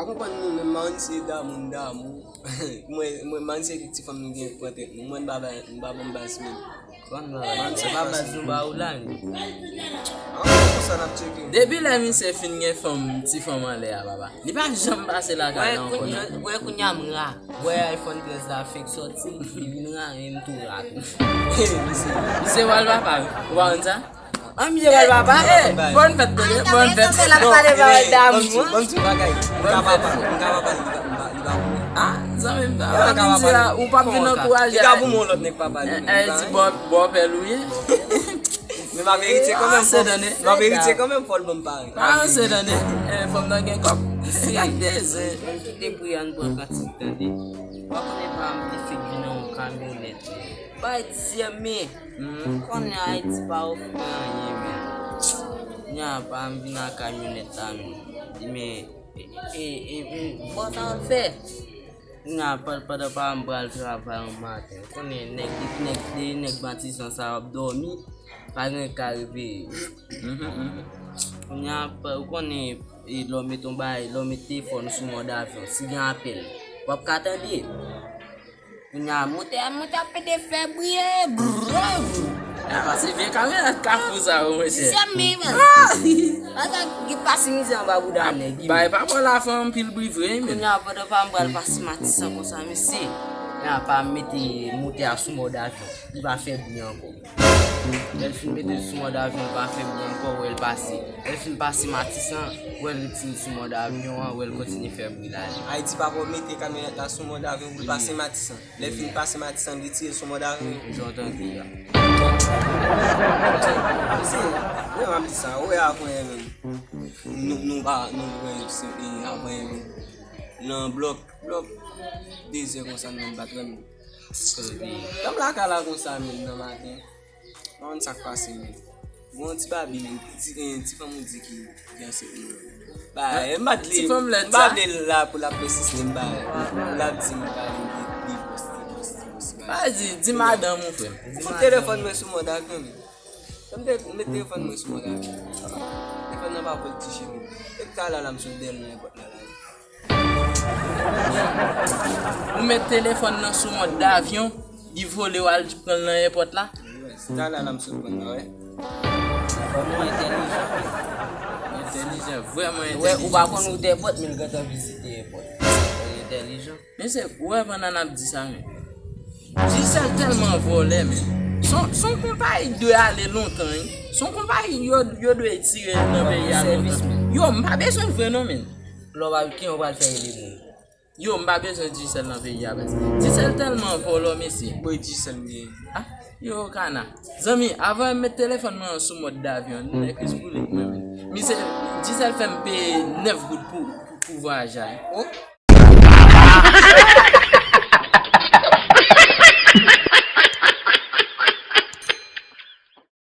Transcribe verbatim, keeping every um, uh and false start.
Konprann nou menm, Manisye damou, n damou. Mwen, mwen, Manisye ki ti fanm nou gen pran tèt nou. Mwen, m pa ba, m pa bon baz menm. Ban baz, se pa baz nou ba ou la, wi. An, konsa n ap tcheke. Depi lè misye fin gen fanm, ti fanm anlè a, papa. Li pa janm pase lakay la ankò, non. Wè, kounye a m ra. Wè iPhone trèz la fenk sòti, li vin ra, e m tou ra tou. Misye pral papa, wi. Ou pa konn sa? An, misye pral papa. Eh, bonne fête, bebe, bonne fête. L ap pale pawòl damou. Ban m di yon bagay. M ka papa, m ka papa, li pa, li pa, li pa pou mwen. Ah, zanmi m, sa pa vin di la, ou p ap vin ankouraje. Li ka pou mwen, lòt nèg papa li. Eh, eh, ti bò, bò pèl ou ye. Men m ap eritye kanmenm, fò, m ap eritye kanmenm, fò l ban m pare. Pa ranse, tande. Eh, fanm nan gen kòb. Si ak de zen. Kite pri a, n pran kantik, tande. Ou pa konnen pa m te fèk vin nan yon kamyonèt. Bay dizyèm men. Hmm, konnen Ayiti pa ofri anyen, men. Nya pa m vin ak kamyonèt la, men. Men, e, e, e, e, bon, sa w ap fè? Nya, pa, pandan pa m pral travay yon maten. Ou konnen, nèg, nèg, de nèg Matisan sa yo ap dòmi, pa gen ka reveye yo. Mhm, mhm. Nya, pa, ou konnen, e, lè w mete yon bagay, lè w mete telefòn ou sou mòd avyon, si gen apèl, w ap ka tande. Kounye a, motè, motè ap pete fè bri, brrr. Ah, se vye kamyonèt Kafou sa yo, mesye. Dizyèm men, men. Ah! Pata ki pase mizè anba bouda nèg, wi. Bay papa la fè anpil bri vre, men. Kounye a, pandan pa m pral pase Matisan konsa, mesye. Nya pa m mete motè a sou mòd avyon. Li pa fè bri ankò. Lè l fin mete l sou mòd avyon, li pa fè bri ankò, wè l pase. Lè l fin pase Matisan, wè l retire l sou mòd avyon an, wè l kontinye fè bri la. Ayiti pa pò mete kamyonèt la sou mòd avyon pou l pase Matisan. Lè l fin pase Matisan, li retire l sou mòd avyon. Jan w tande a. Mesye, vrèman m di sa, ou wè apre menm. Nou, nou pa, nou wè se, e, apre menm. Nan blòk, blòk, de zè konsa, nou bat wè menm. Tande. Tanm lakay la konsa menm nan maten. Pa konn sa k pase menm. Gon yon ti babi menm, ti, eh, ti fanm ou di ki, ki ansent menm. Ba, eh, m pa t vle, m pa t vle l la pou l ap persiste m ba, pou l ap di m ba li divòs, divòs, divòs. Ba, di, di madanm ou, frè m. Fout telefòn mwen sou mòd avyon menm. M te met telefòn mwen sou mòd avyon. Telefòn nan pa vòltije menm. Depi talè la m sot dèyè l nan èpòt la la. Ou met telefòn nan sou mòd avyon, li vole w al pran l nan èpòt la? Yes, talè la m sot pran l la, wè. Fanm ou entèlijan. Entèlijan, vrèman entèlijan. Wè, ou pa konn wout èpòt, men l gentan vizite èpòt. Entèlijan. Mesye, ou wè pandan n ap di sa, men. Digicel tèlman vòlè, men. Son, son konpayi dwe ale lontan, wi. Son konpayi yo, yo dwe retire nan peyi a lontan. Yo, m pa bezwen l vre non, men. Lè w pa gen, w pral fè rele moun. Yo, m pa bezwen Digicel nan peyi a, baz. Digicel tèlman vòlò, mesye. Boy, Digicel m gen. Ah, yo, kana. Zanmi, avan m met telefòn mwen an sou mòd avyon, nèg Kris boule mwen, men. Misye, Digicel fè m peye nèf goud pou, pou, pou vwayaje a. Oh.